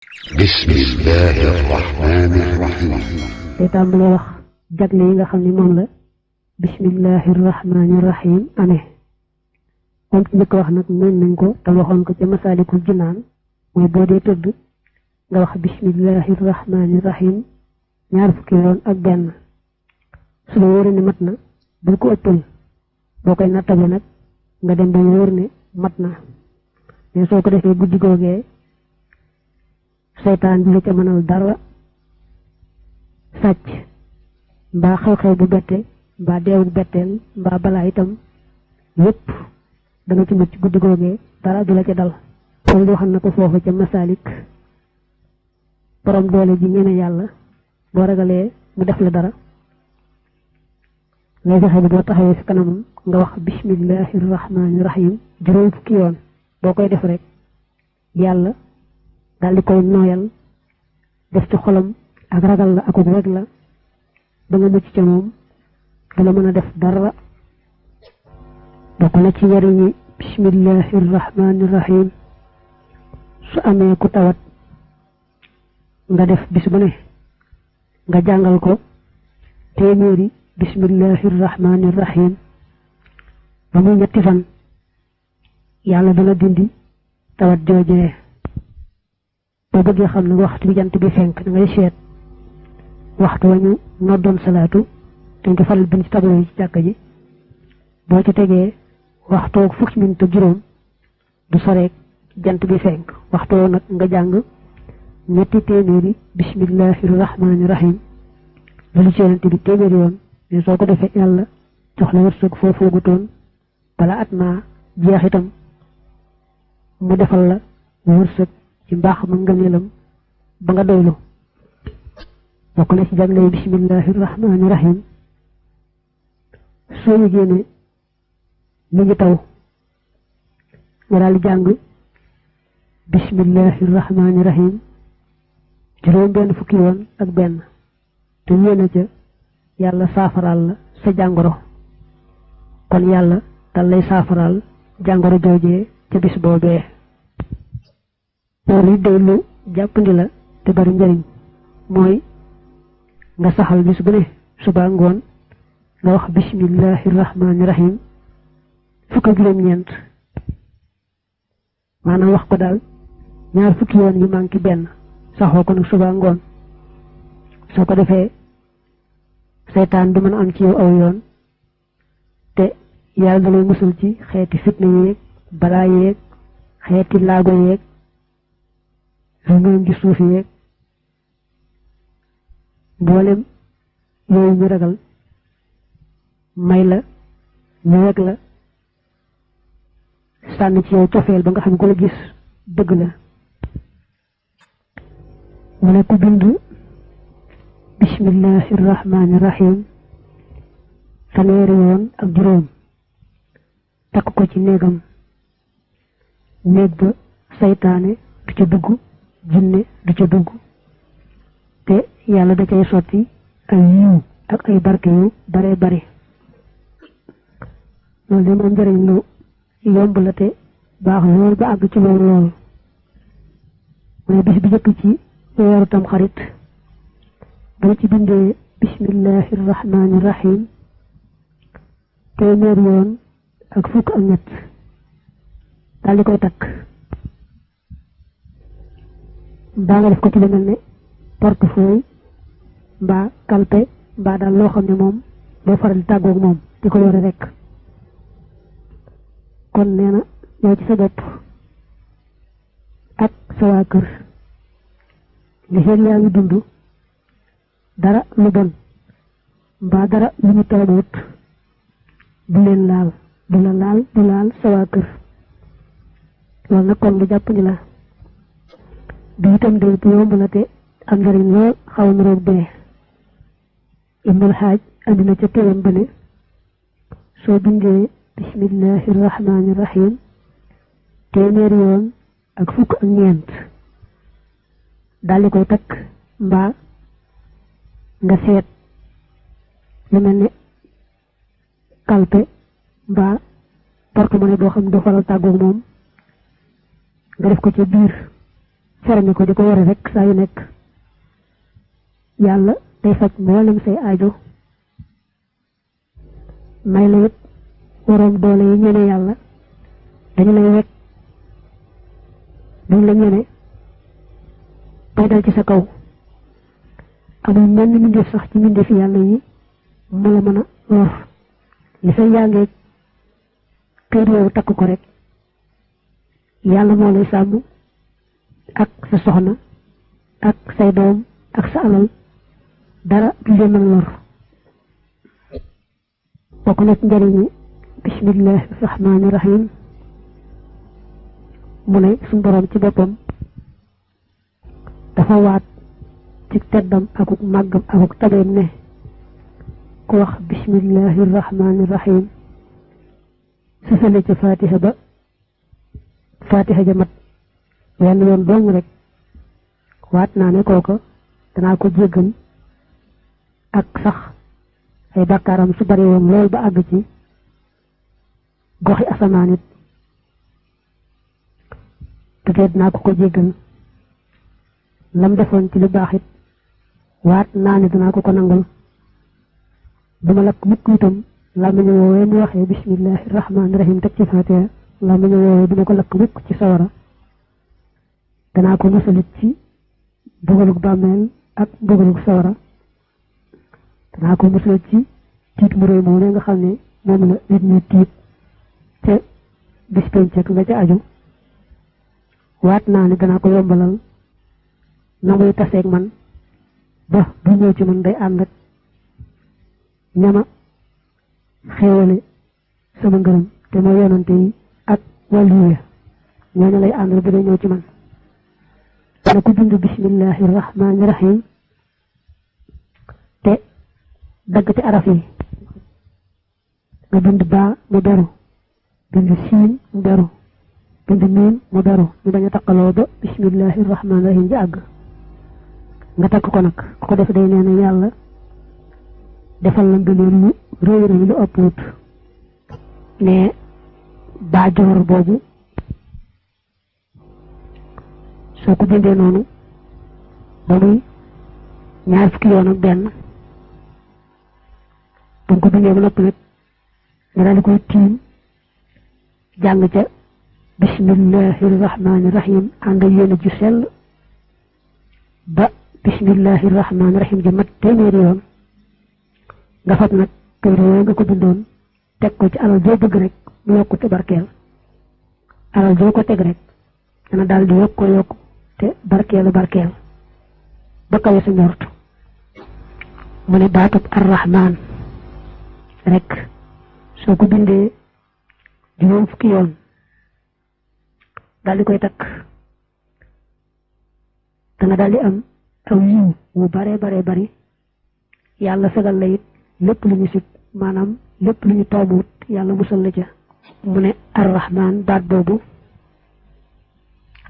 بسم الله الرحمن الرحيم. itam lay wax jagle yi nga xamni mom la bismillahir rahmanir rahim amé kon ci ko wax nak mën nañ ko ta waxon ko ci masalikul jinan moy bo dé tudd nga wax bismillahir rahmanir rahim ñaar fukki yoon ak ben su la wóoree ne mat na bu ko ëppal boo koy nattale nag nga dem ba wóor ne mat na mais soo ko defee guddi googee seytaan bi la ca mënal dara sàcc mbaa xew-xew bu bette mbaa deewu betteel mbaa balaa itam yépp da nga ci mucc guddi googee dara du la ca dal kon li waxal na ko foofu ca masalik borom doole ji ñene yàlla boo ragalee mu def la dara ngay fexe boo taxawee ci kanamam nga wax bismillahir rahmanir rahim juróom fukki yoon boo koy def rek yàlla dal di koy nooyal def ci xolam ak ragal la ak weg la ba nga mucc ca moom du la mën a def dara bokk na ci njariñi bismillahir rahmanir rahim su amee ku tawat nga def bis bu ne nga jàngal ko téeméeri bismillahir rahmanir rahim ba muy ñetti fan yàlla dana dindi tawat joojee boo bëggee xam ne waxtu bi jant bi fenk da ngay seet waxtu wañu noddoon salaatu dañ ko faral bind ci tableau yi ci jàkka ji boo ci tegee waxtoog fukki minute ak juróom du soreek jant bi fenk waxtoo nag nga jàng ñetti téeméeri bismillahir rahmanir rahim lu ci yonent bi téeméeri yoon mais soo ko defee yàlla jox la wërsëg foo foogutoon bala at maa jeex itam mu defal la wërsëg ci mbaax ma ngëneelam ba nga doylu bokk na ci jagley bismillahir rahmanir rahim soo yëgee ne mi ngi taw nga daal di jàng bismillahir rahmanir rahim juróom benn fukki yoon ak benn te yéena ca yàlla saafaral la sa jàngoro kon yàlla dal lay saafaral jàngoro joojee ca bis boobee loolu day lu jàppandi la te bari njariñ mooy nga saxal bis bu ne suba ngoon nga wax bismillahir rahmanir rahim fukk ak juróom-ñeent maanaam wax ko daal ñaar fukki yoon yu manki benn saxoo ko nag suba ngoon soo ko defee seytaan du mën a am ci yow aw yoon te yàlla da lay musul ci xeeti fitna yeeg balaa yeeg xeeti laago yeeg ngeen gi suuf yeeg mboolem yooyu ñu ragal may la ñu weg la sànni ci yow cofeel ba nga xam ko la gis dëgg la mu ne ku bind bismillahir rahmanir rahim fanweeri yoon ak juróom takk ko ci néegam néeg ba saytaane du ca dugg jinne du ca dugg te yàlla da cay sotti ay yiw ak ay barke yu bare bare loolu de moom njëriñ lu yomb la te baax lool ba àgg ci loolu lool mooy bis bi jëkk ci weeru tam xarit boo ci bindee bismillahir rahmanir rahim téeméer yoon ak fukk ak ñett daal di koy takk mbaa nga def ko ci lu mel ne portefeuille mbaa kalpe mbaa daal loo xam ne moom doo faral di tàggoog moom di ko yore rek kon nee na yow ci sa bopp ak sa waa kër li xel yaa ngi dund dara lu bon mbaa dara lu ñu toogut du leen laal du la laal du laal sa waa kër loolu nag kon lu jàpp ni la bi itam day bu yomb la te am njariñ lool xaw na roog bee ibnul xaaj andi na ca téeram ba ne soo bindee bismillahir rahmanir rahim téeméeri yoon ak fukk ak ñeent daldi koy takk mbaa nga seet lu mel ne kalpe mbaa porte-monnaie boo xam ne doo faral tàggoog moom nga def ko ca biir fermi ko di ko wari rek saa yu nekk yàlla day faj mboolem say aajo may la it waroom doole yi ñene yàlla dañu lay wekk duñ la ñene bay dal ci sa kaw amul menn mbindeef sax ci mbindeefi yàlla yi mu la mën a lor li fay yàngee kër yow takk ko rek yàlla moo lay sàmm ak sa soxna ak say doom ak sa alal dara du leen mën a lor bokk na ci njëriñi bismillahi rahmaani rahim mu ne suñu borom ci boppam dafa waat ci teddam akuk màggam akuk tabeem ne ku wax bismillahi rahmaani rahim su fele ca fatiha ba fatiha ja mat wenn yoon dong rek waat naa ne kooka danaa ko jéggal ak sax ay bàkkaaram su bari woon lool ba àgg ci goxi asamaan it te tey dinaa ko jéggal lam defoon ci lu baax it waat naa ne dinaa ko nangal duma lakk mukk itam làmmiñu woowee mu waxee bismillahi rahmaani rahim teg ci fatiha làmmiñu woowee duma ko lakk mukk ci sawara danaa ko musalit ci mbugalug bàmmeel ak mbugalug sawara danaa ko musalit ci tiit mu rëy moom nga xam ne moom la nit ñi tiit te bis pencek nga ca aju waat naa ne danaa ko yombalal na muy taseeg man ba bu ñëw ci man day ànd ak ñama xéewale sama ngërëm te mooy yonante yi ak wàllu yi ñooñu lay àndal bu day ñëw ci man dana ko bind bismillahi rahmaani rahim te dagg ci araf yi nga bind baa mu beru bind siin mu beru bind miim mu beru ñu bañ a taqaloo ba bismillahi rahmaani rahim ji àgg nga takk ko nag ku ko def day nee na yàlla defal la ngëneel lu réy réy lu ëpp wut ne baa joor boobu soo ko bindee noonu ba muy ñaar fukki yoon ak benn ba nga ko bindee ba noppi nag nga daal di koy tiim jàng ca bismillahi rahmaani rahim ànd ak yéen ju sell ba bismillahi rahmaani rahim ji mat téeméeri yoon nga fab nag téere yooyu nga ko bindoon teg ko ci alal joo bëgg rek mu yokku te barkeel alal joo ko teg rek dana daal di yokk te barkeelu barkeel ba kawe sa njort mu ne baatub arrahman rek soo ko bindee juróom fukki yoon daal di koy takk danga daal di am aw yiw wu bare bare bari yàlla fegal la it lépp lu ñu sib maanaam lépp lu ñu toobuut yàlla musal la ca mu ne arrahman baat boobu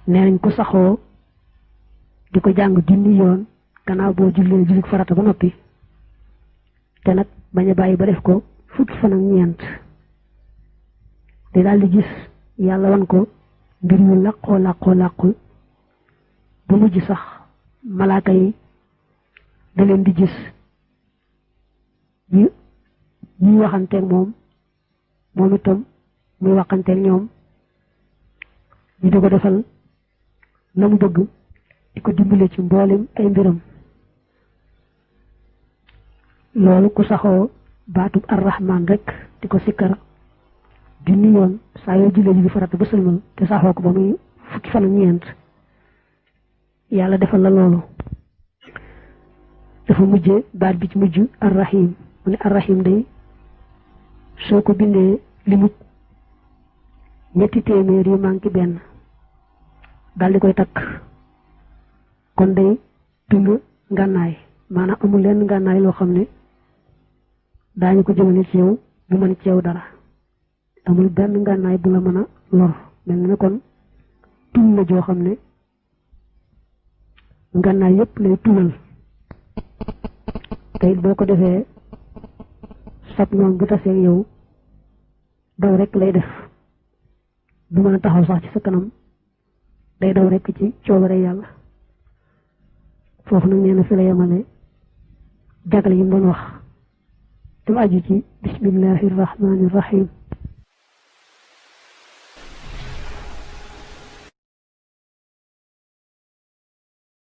nee nañ ko saxoo di ko jàng junni yoon gannaaw boo jullee jullit farata ba noppi te nag bañ a bàyyi ba def ko fukki fan ak ñeent di daal di gis yàlla wan ko mbir yu làqu bu mujj sax malaaka yi da leen di gis ñuy waxanteeg moom itam muy waxanteeg ñoom ñu di ko defal la mu bëgg di ko dimbale ci mboolem ay mbiram loolu ku saxoo baatub arrahman rek di ko sikkar junni yoon saa yoo jullee ji bi farata ba sëlmal te saxoo ko ba muy fukki fan ak ñeent yàlla defal la loolu dafa mujje baat bi ci mujj arrahim mu ne arrahim day soo ko bindee li mujj ñetti téeméer yu manqué benn daal di koy takk kon day dund ngànnaay maanaam amul lenn ngànnaay loo xam ne daañu ko jëmale ci yow bu mën ci yow dara amul benn ngànnaay bu la mën a lor mel na kon tul la joo xam ne ngànnaay yépp lay tulal te it boo ko defee sab noonu bu tasee yow daw rek lay def du mën a taxaw sax ci sa kanam day daw rek ci coobare yàlla foofu nag nee na fi la yemale jagle yi mu doon wax te mu aju ci bismillahi rahmani rahim